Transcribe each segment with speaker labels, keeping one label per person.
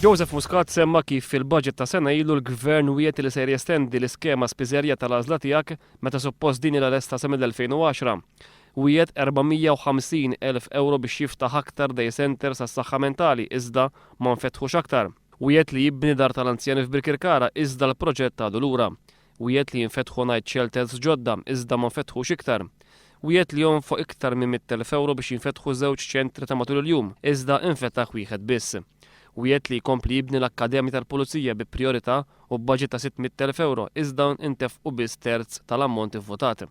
Speaker 1: Joseph Muscat semma kif fil-budget ta' sena ilu l-Gvern wiegħed li ser jestendi l-iskema spiżerja tal-għażla tiegħek meta suppost din ilha lesta sa mill-2010. Wiegħed 450,000 ewro biex jiftaħ aktar day centres għas-saħħa mentali iżda ma nfetħux aktar. Wiegħed li jibni dar tal-anzjani f'Birkirkara iżda l-proġett għadu lura. Wiegħed li jinfetħu night shelters ġodda iżda ma nfetħux iktar. Wiegħed li jonfoq iktar minn 100,000 ewro biex jinfetħu żewġ ċentri ta' matul il-jum iżda infetaħ wieħed biss. Wiegħed li jkompli jibni l-Akkademja tal-Pulizija bi prijorità u b'baġit ta' 600,000 ewro iżda intefqu biss terz tal-ammont ivvutat.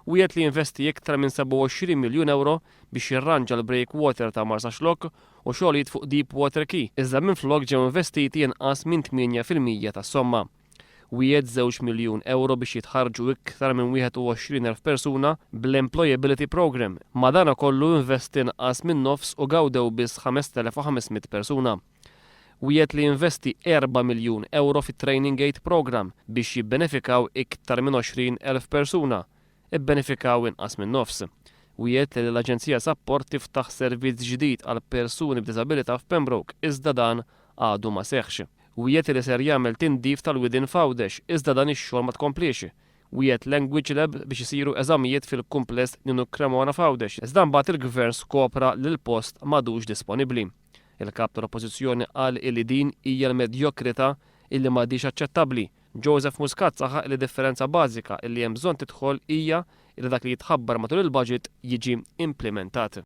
Speaker 1: Wiegħed li jinvesti iktar minn 27 miljun ewro biex jirranġa l-breakwater ta' Marsaxlokk u xogħlijiet fuq Deep Water Quay iżda minflok ġew investiti inqas minn 8% tas-somma. Wiegħed 2 miljun ewro biex jitħarrġu iktar minn 21,000 persuna bl-Employability Programme, madanakollu investa inqas minn nofs u gawdew biss 5,500 persuna. Wiegħed li jinvesti 4 miljun ewro fit-Training Aid Programme biex jibbenefikaw iktar minn 20,000 persuna, ibbenefikaw inqas minn nofs. Wiegħed li l-Aġenzija Sapport tiftaħ servizz ġdid għal persuni b'diżabilità f'Pembroke iżda dan għadu ma seħħx. Wiegħed li ser jagħmel tindif tal-widien f'Għawdex iżda dan ix-xogħol ma tkomplix. Wiegħed Language Lab biex isiru eżamijiet fil-kumpless Ninu Cremona f'Għawdex iżda mbagħad il-gvern skopra li l-post m'għadux disponibbli. Il-kap tal-Oppożizzjoni qal illi din hija l-medjokrità illi m'għadix aċċettabbli. Joseph Muscat saħaq li differenza bażika illi hemm bżonn tidħol hija li dak li jitħabbar matul il-budget jiġi implementat.